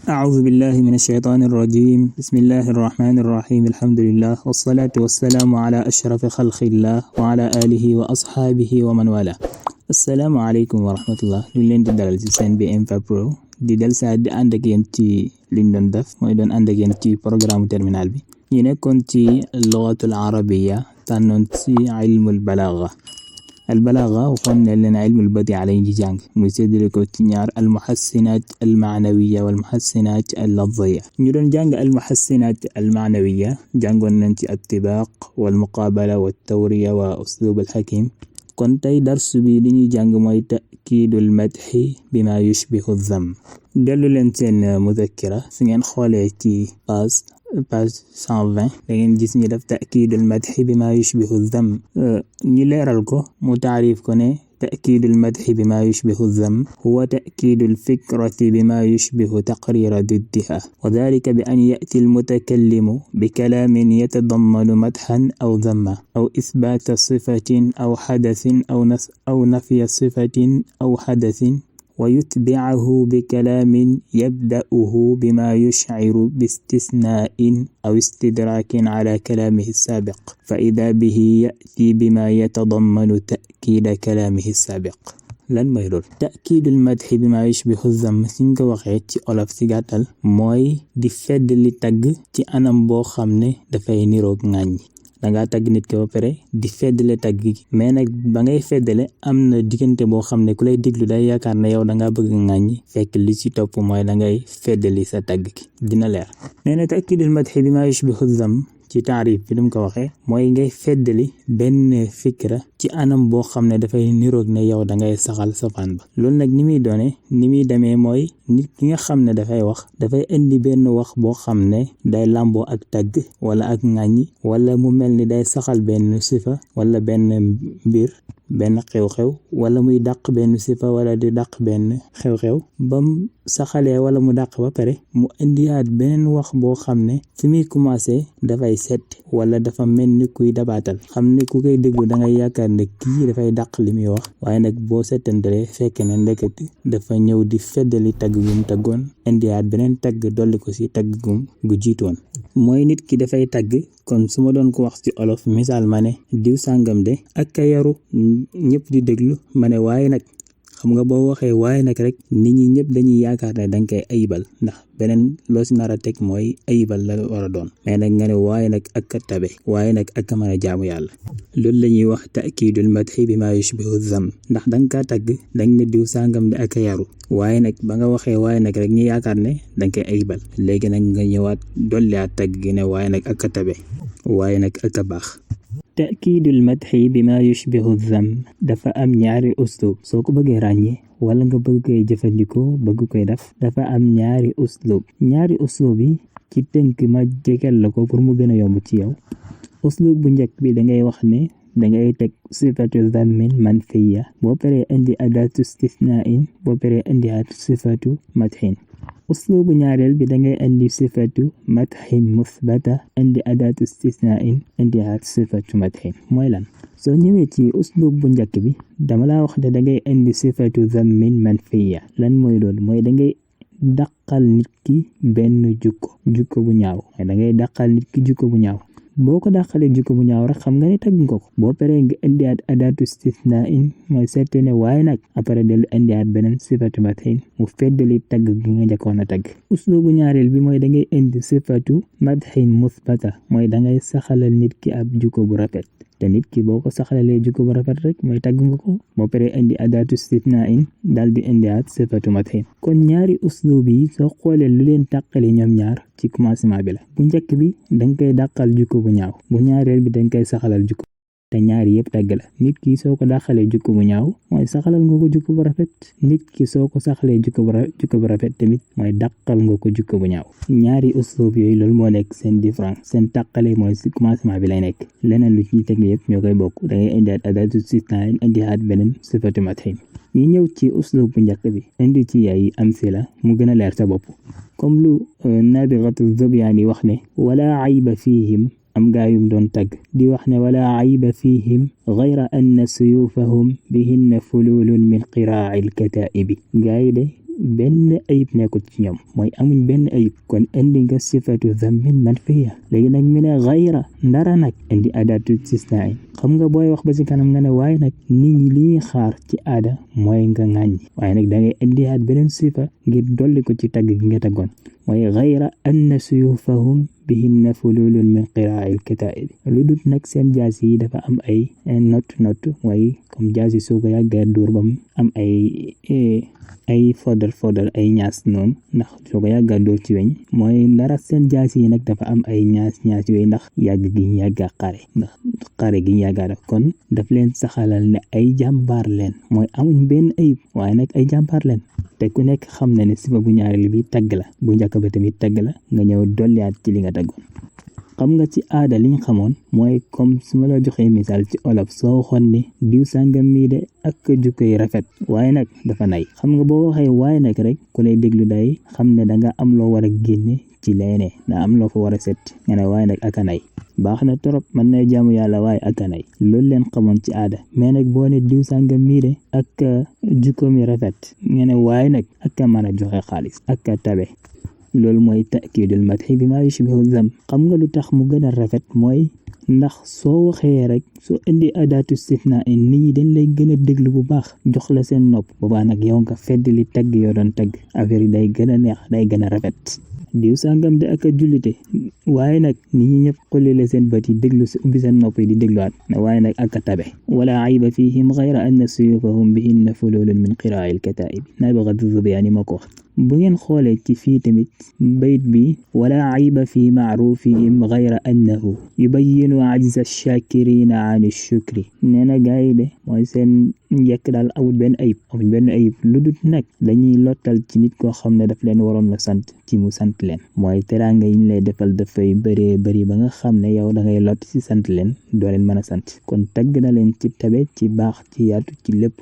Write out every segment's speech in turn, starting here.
أعوذ بالله من الشيطان الرجيم بسم الله الرحمن الرحيم الحمد لله والصلاة والسلام على أشرف خلق الله وعلى آله وأصحابه ومن والاه. السلام عليكم ورحمة الله. ñu leen di dalal ci seen bi Info Pro di del saa di ànd ak yéen ci liñ doon def mooy doon ànd ak yéen ci programme terminal bi ñu nekkoon ci lughatul arabiyya tànnoon ci ilmul balagha. البلاغة وخلنا لنا علم البديع على جانج مسدلكو تنيار المحسنات المعنوية والمحسنات اللفظية. نيرون جانج المحسنات المعنوية جانجون ننتي الطباق والمقابلة والتورية وأسلوب الحكيم. كنتي درس بيدني جانج موي تأكيد المدح بما يشبه الذم. دلو لنتين مذكرة سنين خوليتي page 120 da ngeen gis ñu def تأكيد المدح بما يشبه الذم ñu leeral ko mu taarif ko ne تأكيد المدح بما يشبه الذم هو تأكيد الفكرة بما يشبه تقرير ضدها وذلك بأن يأتي المتكلم بكلام يتضمن مدحا أو ذما أو إثبات صفة أو حدث أو نفي صفة أو حدث ويتبعه بكلام يبدأه بما يشعر باستثناء أو استدراك على كلامه السابق فإذا به يأتي بما يتضمن تأكيد كلامه السابق. lan mooy loolu تأكيد المدح بما يشبه الذم suñ ko waxee ci olof ci gàttal mooy di fedd li tagg ci anam boo xam ne dafay niroog ŋàññ danga tagg nit ki ba pare di feddale tagg gi mais nag ba ngay feddale am na diggante boo xam ne ku lay déglu day yaakaar ne yow danga bëgg ŋàññi fekk li ci topp mooy dangay feddali sa tagg gi dina leer nee na ta'kidul madhi bima yushbihu dham ci taarif bi dum ko waxee mooy ngay feddali benn fikra ci anam boo xam ne dafay niroog ne yow dangay saxal safaan ba loolu nag ni muy demee mooy nit ki nga xam ne dafay wax dafay indi benn wax boo xam ne day làmboo ak tagg wala ak ŋàññi wala mu mel ni day saxal benn sifa wala benn mbir benn xew-xew wala muy dàq benn sifa wala di dàq benn xew-xew bam saxalee wala mu dàq ba pare mu indiwaat beneen wax boo xam ne fi muy commencé dafay set wala dafa mel ni kuy dabaatal xam ne ku koy déglu da ngay yaakaar ne kii dafay dàq li muy wax waaye nag boo settantalee fekk ne ndeketi dafa ñëw di feddali tagg gum taggoon indiwaat beneen tagg dolli ko ci tagg gum gu jiitoon mooy nit ki dafay tagg kon su ma doon ko wax ci olof misaal ma ne diw sàngam de ak a yaru ñëpp di déglu ma ne waaye nag xam nga boo waxee waaye nag rek nit ñi ñëpp dañuy yaakaar ne danga koy ayibal ndax beneen loo si nar a teg mooy ayibal la war a doon mais nag nga ne waaye nag ak a tabe waaye nag ak a mën a jaamu yàlla loolu la ñuy wax ta'kidul madhi bima yushbihu dham ndax danga kaa tagg danga ne diw sàngam de ak a yaru waaye nag ba nga waxee waaye nag rek ñu yaakaar ne danga koy ayibal léegi nag nga ñëwaat dolliwaat tagg gi ne waaye nag ak a tabe waaye nag ak a baax ta'kidul madhi bima yushbihu dham dafa am ñaari uslub soo ko bëggee ràññee wala nga bëgg koy jëfandikoo bëgg koy def dafa am ñaari uslub yi ci tënk ma jegal la ko pour mu gën a yomb ci yow uslub bu njëkk bi dangay wax ne dangay teg sifatu dhammin manfiya boo paree indi adatu istithna'in boo paree indi sifatu madhin uslubu ñaareel bi dangay indi sifatu madhin musbata indi adatu istithna'in indi sifatu madhin mooy lan soo ñëwee ci uslub bu njëkk bi dama laa wax ne dangay indi sifatu dhammin manfiya lan mooy loolu mooy dangay dàqal nit ki benn jukko bu ñaaw dangay dàqal nit ki jukko bu ñaaw boo ko dàqalee jukko bu ñaaw rek xam nga ne tagg nga ko boo paree nga indiwaat adatu istithna'in mooy seete ne waaye nag après dellu indiwaat beneen sifatu madhin mu feddali tagg gi nga njëkkoon a tagg uslubu ñaareel bi mooy dangay indi sifatu madhin musbata mooy dangay saxalal nit ki ab jukko bu rafet te nit ki boo ko saxalalee jukko bu rafet rek mooy tagg nga ko boo paree indi adatu istithna'in daal di indiwaat sifatu madhin kon ñaari uslub yi soo xoolee lu leen tàqale ñoom ñaar ci commencement bi la bu njëkk bi danga koy dàqal jukko bu ñaaw bu ñaareel bi danga koy saxalal jukko te ñaari yëpp tagg la nit ki soo ko dàqalee jukko bu ñaaw mooy saxalal nga ko jukko bu rafet nit ki soo ko saxalee jukko bu rafet tamit mooy dàqal nga ko jukko bu ñaaw ñaari uslub yooyu loolu moo nekk seen différence seen tàqale mooy ci commencement bi lay nekk leneen lu ci teg yëpp ñoo koy bokk dangay indiwaat adatu istithna'in indiwaat beneen sifatu madhin ñi ñëw ci uslub bu njëkk bi indi ci ay amsila mu gën a leer sa bopp comme lu Nabigatu Zabyaani wax ne wala ayba fihim am gaayum doon tagg di wax ne wala ayba fihim ghayra anna suyufahum bihinna fululun min qira'il kataibi gaay de benn ayib nekkul ci ñoom mooy amuñ benn ayib kon indi nga sifatu zammin manfiya léegi nag mi ne xayra ndara nag indi adatu istisna xam nga booy wax ba ci kanam nga ne waaye nag nit ñi li ñuy xaar ci aada mooy nga ŋàññi waaye nag da ngay indiwaat beneen sifa ngir dolli ko ci tagg gi nga taggoon mooy xayra anna suyufahum bihinna fululun min qiraa'il kataa'ib lu dut nag seen jaas yi dafa am ay not mooy comme jaas yi soo ko yàggee dóor ba mu am ay fodal ay ñaas noonu ndax soo ko yàggaa dóor ci weñ mooy ndara seen jaas yi nag dafa am ay ñaas yooyu ndax yàgg gi ñu yàggaa xare gi ñu yàggaa def kon daf leen saxalal ne ay jàmbaar leen mooy amuñ benn ayib waaye nag ay jàmbaar leen te ku nekk xam na ne sifa bu ñaareel bi tagg la bu njëkk ba tamit tagg la nga ñëw dolliwaat ci li nga taggoon xam nga ci aada liñ xamoon mooy comme su ma la joxee misaal ci olof soo waxoon ne diw sàngam mii de ak jukko yi rafet waaye nag dafa nay xam nga boo waxee waaye nag rek ku lay déglu day xam ne danga am loo war a génne ci leene da am loo fa war a set nga ne waaye nag aka nay baax na trop mën na jaamu yàlla waaye aka nay loolu leen xamoon ci aada mais nag boo ne diw sàngam mii de ak jukko mi rafet nga ne waaye nag aka mën a joxe xaalis aka tabe loolu mooy ta'kiidul madhi bi maa yushbihu zam xam nga lu tax mu gën a rafet mooy ndax soo waxee rek soo indi adaatu istithna nit ñi dañ lay gën a déglu bu baax jox la seen nopp boobaa nag yow nga fedd li tagg yoo doon tagg affaire yi day gën a neex day gën a rafet diw sàngam de ak a jullite waaye nag nit ñi ñëpp xollile seen bët yi déglu si ubbi seen nopp yi di dégluwaat waaye nag ak a tabe wala ayba fihim ghayra anna suyufahum bihinna fululun min qiraa'il kataa'ib nabghatu zubyaani ma ko wax bu ngeen xoolee ci fii tamit bayit bi wala ayba fi maarufihim ghayra annahu yubayyinu ajza shakirina an shukri nee na gaa yi de mooy seen njëkk daal amul benn ayib lu dut nag dañuy lottal ci nit koo xam ne daf leen waroon la sant ci mu sant leen mooy teraanga yi ñu lay defal dafay bëree bëri ba nga xam ne yow da ngay lott ci sant leen doo leen mën a sant kon tagg na leen ci tabe ci baax ci yaatu ci lépp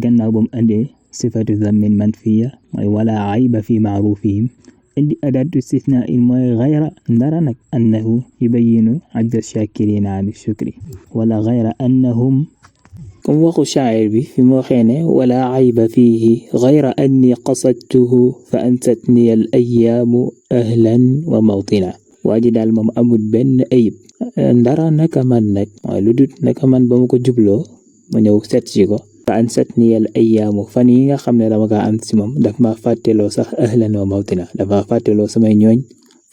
gannaaw ba mu andee sifatu zammin manfiya mooy wala ayba fi maarufihim indi adatu istisna mooy ghayra ndara nag annahu yubayyinu ajza shakirina an shukri wala ghayra annahum comme waxu shaa'ir bi fi mu waxee ne wala ayba fihi ghayra anni qasadtuhu fa ansatni al ayyaamu ahlan wa mawtina waa ji daal moom amul benn ayib ndara naka man nag mooy lu dut naka man ba ma ko jubloo ma ñëw seet ci ko fa ansatni al ayyaamu fan yi nga xam ne dama kaa am si moom daf ma fàtteloo sax ahlan wa mawtina dafa fàtteloo samay ñooñ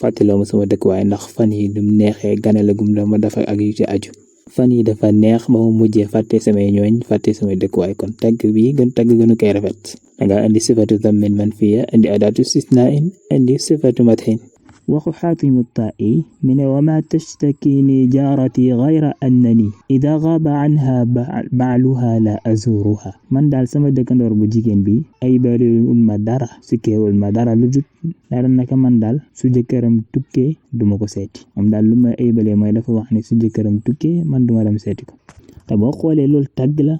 fàtteloo ma sama dëkkuwaay ndax fan yi dum neexee ganale gum dama dafa ak yu ci aju fan yi dafa neex ba mu mujjee fàtte samay ñooñ fàtte samay dëkkuwaay kon tagg bi tagg gënu koy rafet danga indi sifatu zammin manfiya indi adatu istisnaa'in indi sifatu madhin waxu xaatimu taa'i mi ne wa maa tashtaki jaarati ghayra annani ida gaaba anha ba'luha la azuruha man daal sama dëkkandoor bu jigéen bi ay bariwul ma dara sikkeewul ma dara lu jut dara naka man daal su jëkkëram tukkee duma ko seeti moom daal lu ma aybalee mooy dafa wax ne su jëkkëram tukkee man duma dem seeti ko te boo xoolee loolu tagg la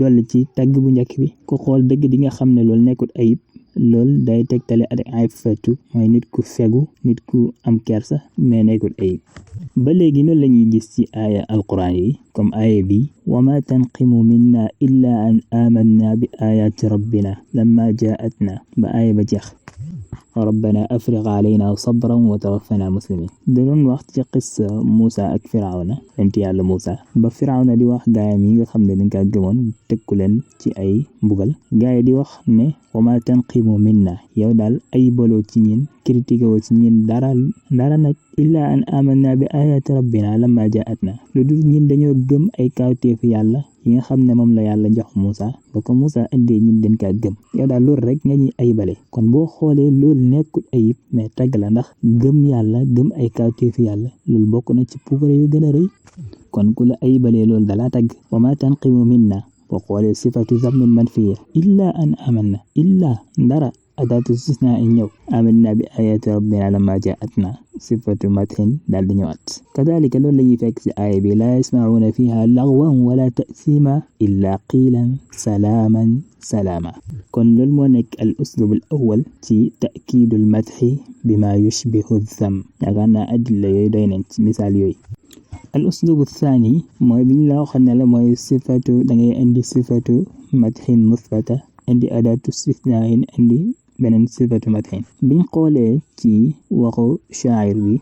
dolli ci tagg bu njëkk bi ko xool dëgg di nga xam ne loolu nekkut ayib loolu day tegtale ak ay fatu mooy nit ku fegu nit ku am kersa mais nekkul ayib ba léegi noonu la ñuy gis ci aaya alquran yi comme aaya bi wa ma tanqimu minna illa an amanna bi ayati rabbina lamma jaatna ba aaya ba jeex rabbana afriq alayna sabran wa tawaffana muslimin doon wax ci qissa Muusa ak Firawna yonent Yàlla Muusa ba Firawna di wax gaayam yi nga xam ne dañ kaa gëmoon tëkku leen ci ay mbugal gaay di wax ne wa ma tanqimu minna yow daal ay boloo ci ñin critiqué woo ci ñin dara nag illa an amanna bi ayati rabbina lamma jaatna lu dul ñin dañoo gëm ay kawteefu yàlla yi nga xam ne moom la yàlla jox Muusa ba ko Muusa indee ñin dañ kaa gëm yow daal loolu rek nga ñuy aybale kon boo xoolee loolu nekkul ayib mais tagg la ndax gëm yàlla gëm ay kawteefu yàlla loolu bokk na ci puukare yu gën a rëy kon ku la aybalee loolu dalaa tagg wa ma tanqimu minna boo xoolee sifatu zammin manfiya illa an amanna illa ndara adatu istisna ñëw amanna bi ayati rabbina lamma jaatna sifatu madhin daal di ñëwaat kadalika loolu lañuy fekk ci aaya bi laa yasma'una fiha lagwan wala ta'sima illa qiilan salaaman salaama kon loolu moo nekk al uslub al awwal ci ta'kiidul madhi bima yushbihu dham yaakaar naa adilla yooyu doy nañ ci misaal yooyu al uslubu thani mooy biñ la waxoon ne la mooy sifatu da ngay indi sifatu madhin musbata indi adatu istithnain indi beneen sifatu madhin biñ xoolee ci waxu shaa'ir bi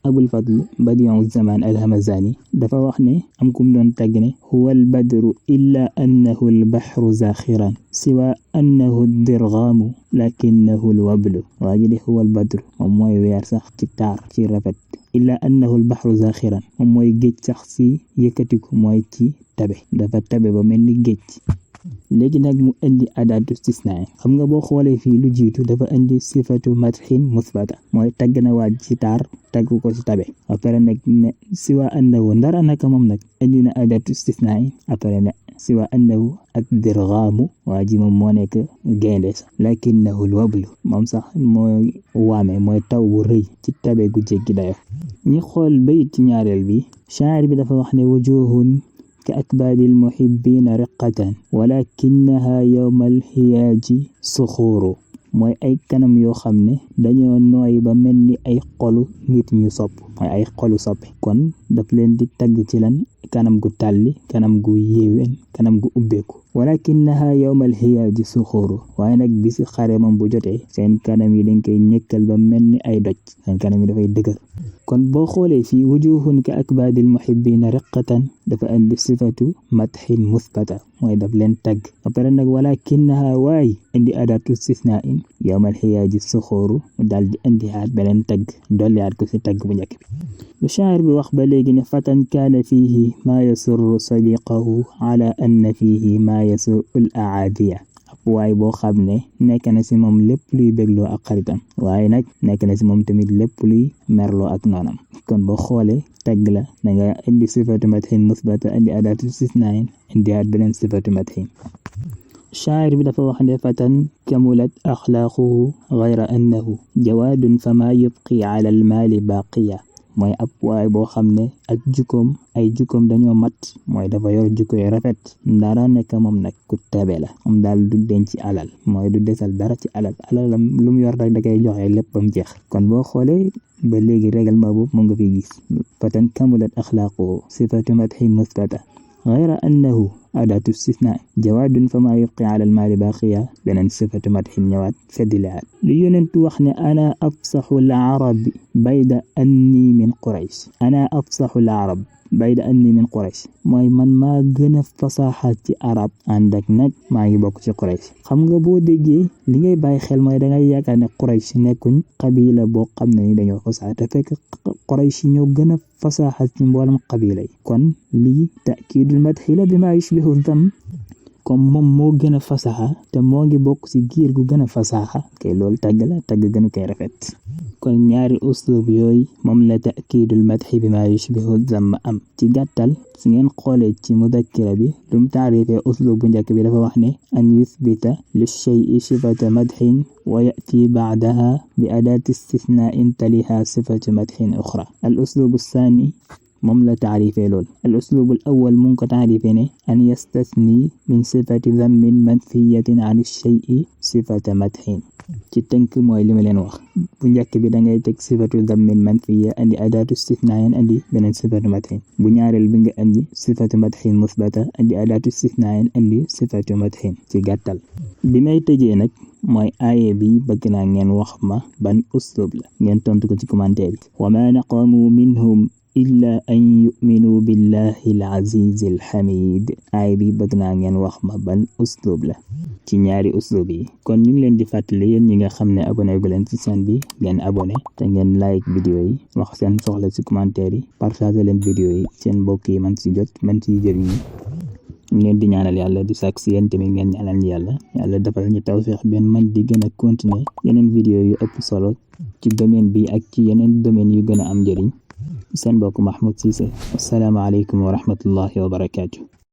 Abul Fadl Badi'u Zaman al-Hamazani dafa wax ne am kum doon tagg ne huwa al-badru illa annahu al-bahru zakhiran siwa annahu ad-dirghamu lakinnahu al-wablu waaji de huwa al-badru moom mooy weer sax ci taar ci rafet illa annahu al-bahru zakhiran moom mooy géej sax ci yëkkatiku mooy ci tabe dafa tabe ba mel ni géej léegi nag mu indi adatu istisna xam nga boo xoolee fii lu jiitu dafa indi sifatu madhin musbata mooy tagg na waaj ci taar tagg ko ci tabe après nag ne siwa annahu ndara naka moom nag indi na adatu istisna après ne siwa annahu ak dirghamu waa ji moom moo nekk gaynde sax lakinnahu alwablu moom sax mooy waame mooy taw bu rëy ci tabe gu jéggi dayo ñi xool bayit ci ñaareel bi shaa'ir bi dafa wax ne wujuhun كأكباد المحبين رقة ولكنها يوم الهياج صخور mooy ay kanam yoo xam ne dañoo nooy ba mel ni ay xolu nit ñu sopp mooy ay xolu soppi kon daf leen di tagg ci lan kanam gu tàlli kanam gu yéwén kanam gu ubbeeku walakinaha yawmal hiyaaji suxuuru waaye nag bisi xare moom bu jotee seen kanam yi dañ koy ñëkkal ba mel ni ay doj seen kanam yi dafay dëgër kon boo xoolee fii wujuhun ka akbaadil muhibbiina riqatan dafa indi sifatu madhin musbata mooy daf leen tagg ba pare nag walakinaha waay indi adatu istisna yawmal hiyaaji suxuuru mu daal di indihaat beneen tagg dollihaat ko si tagg bu njëkk bi lu shaa'ir bi wax ba léegi ne fatan kaana fiihi maa yasurru sadiqahu ala anna fiihi maa yasurru al aadiya waaye boo xam ne nekk na si moom lépp luy bégloo ak xaritam waaye nag nekk na si moom tamit lépp luy merloo ak noonam kon boo xoolee tagg la da nga indi sifatu madhin musbata indi adatu istisna indihaat beneen sifatu madhin shaa'ir bi dafa wax ne fatan kamulat axlaaquhu gayra annahu jawaadun fama yubqi ala al maali baaqiya mooy ab waay boo xam ne ak jukkoom ay jukkoom dañoo mat mooy dafa yor jukko yu rafet dara nekk moom nag ku tabe la moom daal du denc alal mooy du desal dara ci alalam lu mu yor rek da koy joxe lépp bam jeex kon boo xoolee ba léegi règlement boobu mu nga fi gis fatan kamulat axlaaquhu sifatu madhin musbata gayra annahu adatu istisna jawaadun fama yubqi ala almaali baaqiya beneen sifatu madhin ñëwaat feddilaat li yonentu wax ne ana afsaxu al-arabi bayda anni min quraysh ana afsaxu al-arab bayda anni min quraysh mooy man maa gën a fasaaxa ci arab ànd ak nag maa ngi bokk ci quraysh xam nga boo déggee li ngay bàyyi xel mooy da ngay yaakaar ne quraysh nekkuñ qabila boo xam ne ni dañoo fasaaxa te fekk quraysh ñoo gën a fasaaxa ci mboolem qabila yi kon lii ta'kiidul madhi la bi maa yushbihu dham comme moom moo gën a fasaxa te moo ngi bokk ci giir gu gën a fasaxa kay loolu tagg la tagg gënu koy rafet kon ñaari uslub yooyu moom la ta'kiidul madhi bi maa yushbihu dhamm am ci gàttal su ngeen xoolee ci mudakkira bi lu mu taarifee uslub bu njëkk bi dafa wax ne an yuthbita li shay'i sifata madhin wa ya'ti ba'daha bi adati istithna'in taliha sifatu madhin ukhra al uslubu thani moom la taarifee lool al uslub al awwal mun ko taarifee ne an yastathni min sifati dhammin manfiyatin an ash-shay'i sifata madhin ci tënk mooy li ma leen wax bu njëkk bi da ngay teg sifatu dhammin manfiya andi adatu istithnaa'in andi beneen sifatu madhin bu ñaareel bi nga andi sifatu madhin musbata andi adatu istithnaa'in andi sifatu madhin ci gàttal bi may tëjee nag mooy aaye bi bëgg naa ngeen wax ma ban uslub la ngeen tontu ko ci commentaire yi wa ma naqamu minhum illa an yu'minu billahi al-aziz al-hamid ay bi bëgg naa ngeen wax ma ban uslub la ci ñaari uslub yi kon ñu ngi leen di fàttali yéen ñi nga xam ne abonné gu leen ci chaîne bi ngeen abonné te ngeen like vidéo yi wax seen soxla ci commentaire yi partager leen vidéo yi seen mbokk yi man ci jot man ci jëriñ ngeen di ñaanal yàlla di sàkk si yéen tamit ngeen ñaanal yàlla defal ñu tawfeex benn man di gën a continuer yeneen vidéo yu ëpp solo ci domaine bi ak ci yeneen domaine yu gën a am njëriñ seen mbokk Mahmoud Cissé assalaamu alaykum wa rahmatullahi wa barakaatu